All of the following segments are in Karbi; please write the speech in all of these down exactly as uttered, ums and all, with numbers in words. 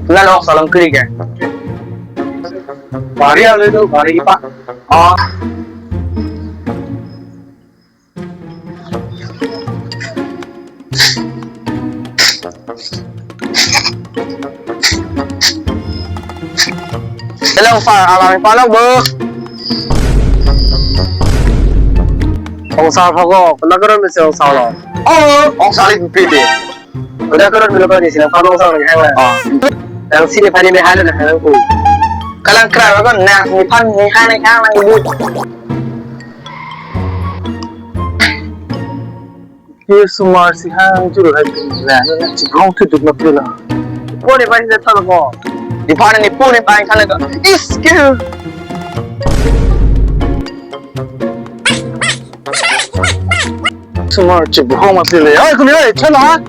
Lalo salong kiri ke. Bari alo itu, bari ipa. Oh. Hello, sir. Alam palo, bu. Ongsar phogo, kena keren mesi ongsar lo. Oh, ongsar ipi de. Kena keren melo kau di sini, palo ongsar lagi hang la. Oh. Nangsi nephan me halo na hang ku. Kalang kra ko nang nephan me hang hang lang ibu. Ke osomar si hang juru hai pin la, na chibong tu duk na pila. Po nephan si thalo ko. Nephan ne po nephan thalo ko. Is ke. Osomar chibong ma pila. Oi, kumi oi, chala.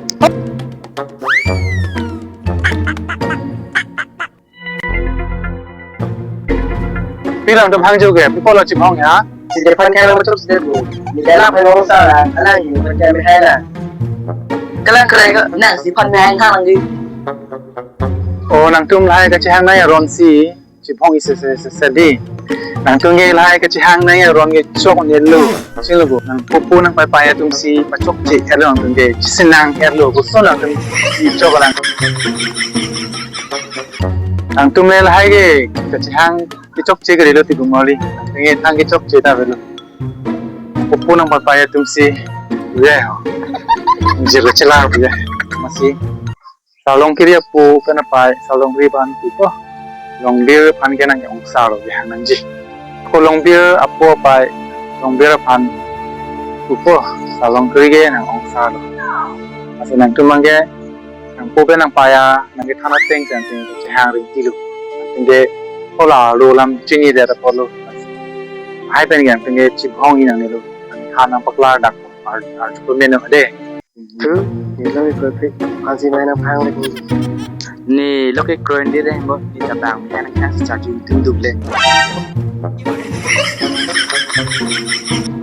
Pi alam atum hang jo ke, pi apotlo chibong ya? Si nephan kang lo chok si bu. Ni kala phe lo sa la, ala ni nephan kang me hai la. Kalang krai ko, nangsi nephan me hang hang lang di. Oh, nangtum lahai kachehang nai aron si, chibong isi se se se di. Nangtum ke lahai kachehang nai aron ke chok ne lo. Chelo bu, nang pupu nang pai pai atum si pachokche er lo nangtum ke, chisinang er lo, koson nangtum si chok lang. Nangtum le lahai ke kachehang kechokche ke rilo ti gumali. Nangtum ke thang kechokche ta avelo. Pupu nang pai pai atum si, ya ho. Jir kachela ya. Masi. Salong kiri apo pen apai, salong kiri aphan pupo. Longbir aphan ke nang ongsar lo, ya nangji. Ko longbir apo apai, longbir aphan pupo, salong kiri ke nang ongsar lo. Masi nangtum abang ke, nang po pen nang pai a, nang kethan ateng si nangtum chehang ring ti lo. Nangtum ke, ola lo lam chini de ta apotlo. Hai pen ke nangtum ke chibong i nang ne lo. Nang than nang paklar dak, ar, ar chupu meno de. Tu, ni lo ikut pik, ansi main apa yang lagi? Ni lo ke kroin di re, bo, ni tabang, ni anak yang sejak jun tunduk le.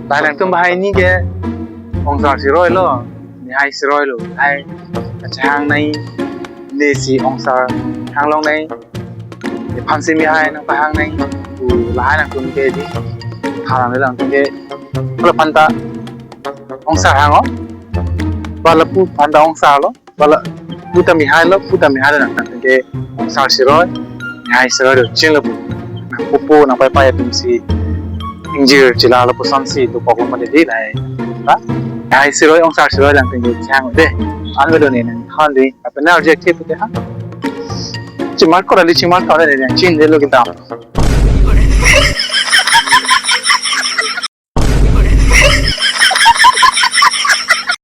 Ba nangtum bahai ni ke, ongsar siroi lo, ni hai siroi lo, hai, kachehang nai, ni si ongsar, hang long nai, ni phan si me hai nang pahang nai, u lahai nangtum ke di, halang le nangtum ke, kalau phan ta, ongsar hang o, ba lapu phan ta ongsar lo, ba lapu ta me hai lo, pu ta me hai lo nangtum ke ongsar siroi, me hai siroi lo chelo bu. Nang pupu nang pai pai atum si ingjir chila lapuson si dopok lo made di lahai. Ta, me hai siroi ongsar siroi nangtum ke chang de. An velo ne nang than di, apa na objective ke ha? Chimar ko di chimar ko de ne ching de lo kita.